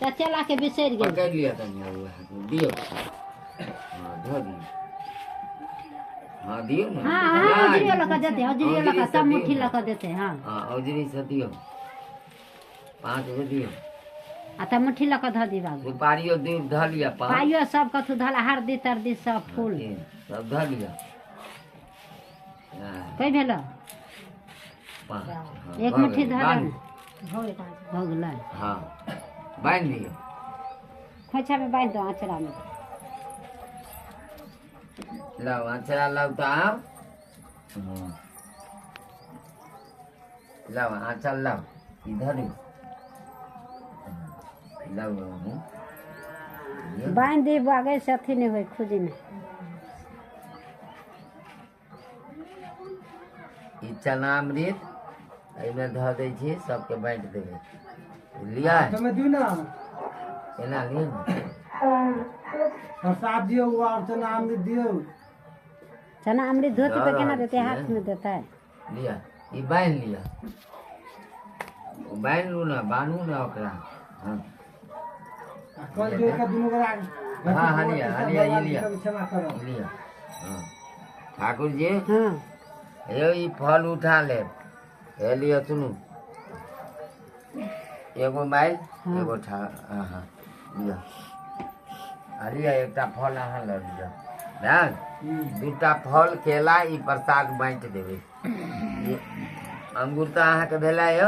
चचेला के बिसरि गेल। पकड़ि लिअ तनि, हाथ मे दियौ। हँ, धऽ दियौ। हँ, दियौ ने। हाँ हाँ, औजरियो लऽ कऽ देतै, औजरियो लऽ कऽ सब मुट्ठी लऽ कऽ देतै। हँ हँ, औजरीसँ दियौ, 5 गो दियौ। आ तऽ मुट्ठी लऽ कऽ धऽ दी बाबू। सुपारियो दूध धऽ लिअ, पान पाइयो सब कथू धऽ, हरदी तरदी सब फूल सब धऽ लिअ। हँ। कै भेल? 5, हँ। एक भऽ मुट्ठी गेलै, धऽ। बान्हि। भऽ गेलै। हँ, बान्हि दियौ। खोइछामे बान्हि दो, अँचरामे। लाउ, अँचरा लाउ तऽ आउ। हँ, लाउ, आँचल लाउ, ई धरू। हँ, लाउ अहूँ। लिअ। बान्हि दी बागे से अथी नहि होइ, खुजी नहि। ई चनामृत एहिमे धऽ दै छी, सबके बाँटि देबै। लिअ। हाथमे दियौ ने। एना लिअ ने। प्रसाद दियौ आओर चना अमृत दियौ। चना अमृत धोती दऽ पे केना रहल देतै? छियै। हाथमे देतै। लिअ, ई बान्हि लिअ। ओ बान्हि लू ने, बान्हू ने ओकरा। हँ। आ कल जोड़ि कऽ दुनू गोरा। हँ हँ, लिअ, हँ, लिअ, ई लिअ। क्षमा करब। लिअ। हँ ठाकुर जी। हँ। यौ, ई फल उठा लेब। हे लिअ, सुनू, एगो माइल एगो ठा। हँ हँ, लिअ। आ लिअ, एकटा फल अहाँ लऽ लिअ। बुझल? दूटा फल, केला, ई प्रसाद बाँटि देबै। ई अंगूर तऽ अहाँके भेलै यौ।